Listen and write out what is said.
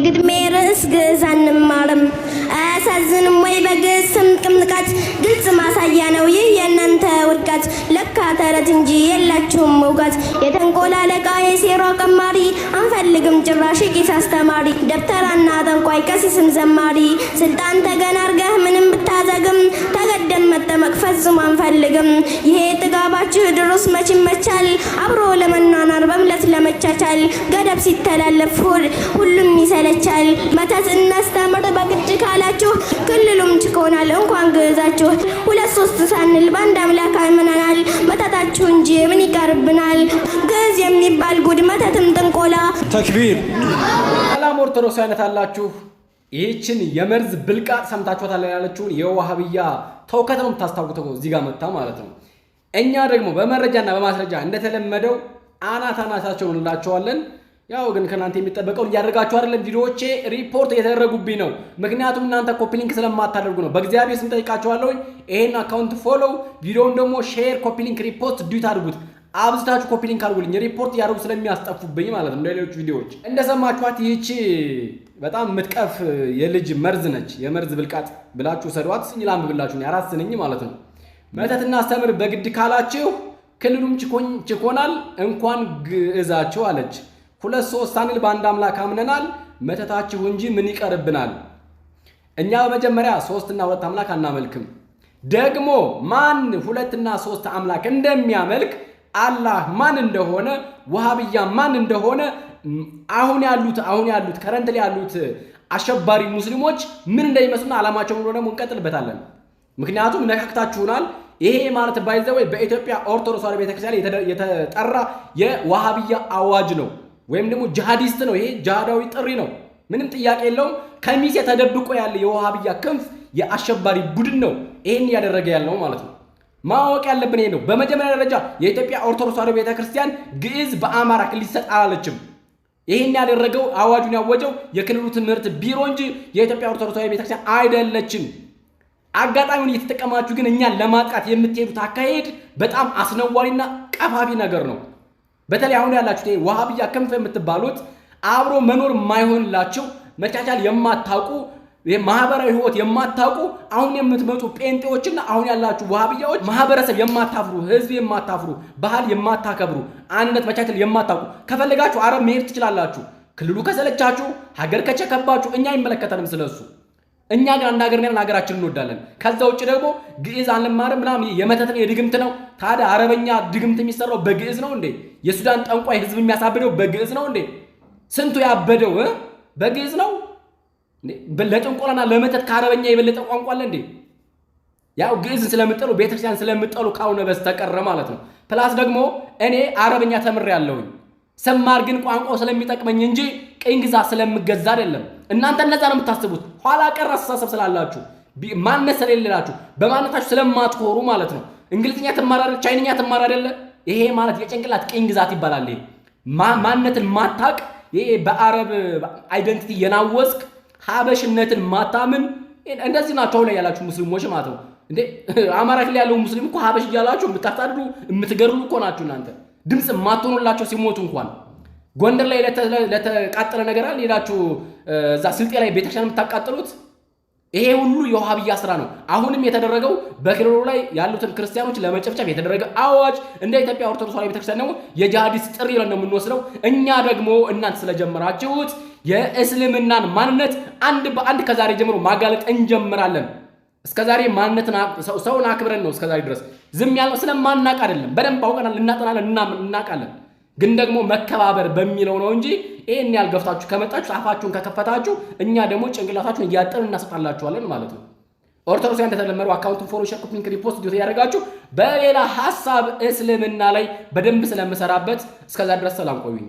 የግጥሜ ርዕስ ግዕዝ አንማርም። አያሳዝንም ወይ በግዕዝ ስም ጥምቀት? ግልጽ ማሳያ ነው ይህ የእናንተ ውድቀት። ለካ ተረት እንጂ የላችሁም እውቀት። የተንኮል አለቃ የሴራ ቀማሪ፣ አንፈልግም ጭራሽ ቄስ አስተማሪ። ደብተራና ጠንቋይ ቀሲስም ዘማሪ፣ ስልጣን ተገን አርገህ ምንም ብታዘግም ተገደን መጠመቅ ፈጽሞ አንፈልግም። ይሄ ጥጋባችሁ ድሮስ መች ይመቻል? አብሮ ለመኗኗር በእምነት ለመቻቻል ገደብ ሲተላለፍ ሁሉም ይሰለቻል። መተት እናስተምር በግድ ካላችሁ ክልሉም ችኮናል እንኳን ግዕዛችሁ። ሁለት ሶስት ሳንል በአንድ አምላክ አምነናል። መተታችሁ እንጂ ምን ይቀርብናል? ግዕዝ የሚባል ጉድ መተትም ጥንቆላ። ተክቢር። ሰላም ኦርቶዶክሳዊነት አላችሁ። ይህችን የመርዝ ብልቃጥ ሰምታችኋታል ያለችውን የዋሃብያ ተውከት ነው የምታስታውቁት እዚህ ጋር መታ ማለት ነው። እኛ ደግሞ በመረጃና በማስረጃ እንደተለመደው አናት አናታቸውን እንላቸዋለን። ያው ግን ከእናንተ የሚጠበቀውን እያደረጋችሁ አይደለም። ቪዲዮዎቼ ሪፖርት እየተደረጉብኝ ነው። ምክንያቱም እናንተ copy link ስለማታደርጉ ነው። በእግዚአብሔር ስም ጠይቃችኋለሁ። ይሄን account follow፣ ቪዲዮውን ደግሞ share፣ copy link፣ repost፣ duet አድርጉት። አብዝታችሁ copy link አድርጉልኝ። ሪፖርት እያደረጉ ስለሚያስጠፉብኝ ማለት ነው። እንደ ሌሎች ቪዲዮዎች እንደሰማችኋት ይህቺ በጣም የምትቀፍ የልጅ መርዝ ነች። የመርዝ ብልቃጥ ብላችሁ ሰዷት። ላንብብላችሁ አራት ስንኝ ማለት ነው። መተት እናስተምር በግድ ካላችሁ ክልሉም ችኮናል እንኳን ግዕዛችሁ አለች። ሁለት ሶስት ሳንል በአንድ አምላክ አምነናል። መተታችሁ እንጂ ምን ይቀርብናል? እኛ በመጀመሪያ ሶስትና ሁለት አምላክ አናመልክም። ደግሞ ማን ሁለትና ሶስት አምላክ እንደሚያመልክ፣ አላህ ማን እንደሆነ፣ ወሃብያ ማን እንደሆነ፣ አሁን ያሉት currently ያሉት አሸባሪ ሙስሊሞች ምን እንደሚመስሉና ዓላማቸው እንደሆነ ደግሞ እንቀጥልበታለን። ምክንያቱም ነካክታችሁናል። ይሄ ማለት by the way በኢትዮጵያ ኦርቶዶክስ ተዋሕዶ ቤተክርስቲያን የተጠራ የዋሃብያ አዋጅ ነው፣ ወይም ደግሞ ጂሃዲስት ነው። ይሄ ጂሃዳዊ ጥሪ ነው። ምንም ጥያቄ የለውም። ከሚሴ ተደብቆ ያለ የዋሃብያ ክንፍ የአሸባሪ ቡድን ነው ይሄን እያደረገ ያለው ማለት ነው። ማወቅ ያለብን ይሄ ነው። በመጀመሪያ ደረጃ የኢትዮጵያ ኦርቶዶክስ ተዋሕዶ ቤተክርስቲያን ግዕዝ በአማራ ክልል ይሰጥ አላለችም። ይህን ያደረገው፣ አዋጁን ያወጀው የክልሉ ትምህርት ቢሮ እንጂ የኢትዮጵያ ኦርቶዶክስ ተዋሕዶ ቤተክርስቲያን አይደለችም። አጋጣሚውን እየተጠቀማችሁ ግን እኛን ለማጥቃት የምትሄዱት አካሄድ በጣም አስነዋሪና ቀፋፊ ነገር ነው። በተለይ አሁን ያላችሁት ይሄ ዋሃብያ ክንፍ የምትባሉት አብሮ መኖር የማይሆንላችሁ፣ መቻቻል የማታውቁ፣ ማህበራዊ ህይወት የማታውቁ አሁን የምትመጡ ጴንጤዎችና አሁን ያላችሁ ዋሃብያዎች፣ ማህበረሰብ የማታፍሩ፣ ህዝብ የማታፍሩ፣ ባህል የማታከብሩ፣ አንድነት መቻቻል የማታውቁ፣ ከፈለጋችሁ አረብ መሄድ ትችላላችሁ። ክልሉ ከሰለቻችሁ፣ ሀገር ከቸከባችሁ እኛ አይመለከተንም ስለሱ። እኛ ግን አንድ ሀገር ነን፣ ሀገራችንን እንወዳለን። ከዛ ውጭ ደግሞ ግዕዝ አንማርም ምናምን የመተት ነው የድግምት ነው። ታዲያ አረበኛ ድግምት የሚሰራው በግዕዝ ነው እንዴ? የሱዳን ጠንቋይ ህዝብ የሚያሳብደው በግዕዝ ነው እንዴ? ስንቱ ያበደው በግዕዝ ነው? ለጥንቆላና ለመተት ከአረበኛ የበለጠ ቋንቋ አለ እንዴ? ያው ግዕዝን ስለምጠሉ፣ ቤተክርስቲያን ስለምጠሉ ካልሆነ በስተቀረ ማለት ነው። Plus ደግሞ እኔ አረበኛ ተምሬያለሁኝ። ስማር ግን ቋንቋው ስለሚጠቅመኝ እንጂ ቅኝ ግዛት ስለምገዛ አይደለም። እናንተ እንደዛ ነው የምታስቡት። ኋላ ቀር አስተሳሰብ ስላላችሁ፣ ማንነት ስለሌላችሁ፣ በማንነታችሁ ስለማትኮሩ ማለት ነው። እንግሊዝኛ ትማር አይደለ? ቻይንኛ ትማር አይደለ? ይሄ ማለት የጭንቅላት ቅኝ ግዛት ይባላል። ይሄ ማንነትን ማታቅ፣ ይሄ በአረብ identity የናወዝክ፣ ሀበሽነትን ማታምን እንደዚህ ናቸው አሁን ላይ ያላችሁ ሙስሊሞች ማለት ነው። እንዴ አማራ ክልል ያለው ሙስሊም እኮ ሀበሽ እያላችሁ የምታሳድዱ የምትገድሉ እኮ ናችሁ እናንተ። ድምፅ የማትሆኑላቸው ሲሞቱ እንኳን፣ ጎንደር ላይ ለተቃጠለ ነገር አለ ሄዳችሁ እዛ ስልጤ ላይ ቤተክርስቲያን የምታቃጥሉት፣ ይሄ ሁሉ የውሃብያ ስራ ነው። አሁንም የተደረገው በክልሉ ላይ ያሉትን ክርስቲያኖች ለመጨፍጨፍ የተደረገ አዋጅ እንደ ኢትዮጵያ ኦርቶዶክስ ተዋሕዶ ቤተክርስቲያን ደግሞ የጂሃዲስት ጥሪ ብለን ነው የምንወስደው። እኛ ደግሞ እናንተ ስለጀመራችሁት የእስልምናን ማንነት አንድ በአንድ ከዛሬ ጀምሮ ማጋለጥ እንጀምራለን። እስከዛሬ ማንነትን ሰውን አክብረን ነው እስከዛሬ ድረስ ዝም ያልነው። ስለማናቅ አይደለም። በደንብ አውቀናል፣ እናጠናለን፣ እናውቃለን። ግን ደግሞ መከባበር በሚለው ነው እንጂ ይሄን ያህል ገፍታችሁ ከመጣችሁ፣ አፋችሁን ከከፈታችሁ እኛ ደግሞ ጭንቅላታችሁን እያጠብን እናሰጣላችኋለን ማለት ነው። ኦርቶዶክሳውያን እንደተለመደው account ኡን follow፣ share፣ copy link፣ repost እያደረጋችሁ በሌላ ሀሳብ እስልምና ላይ በደንብ ስለምሰራበት እስከዛ ድረስ ሰላም ቆዩኝ።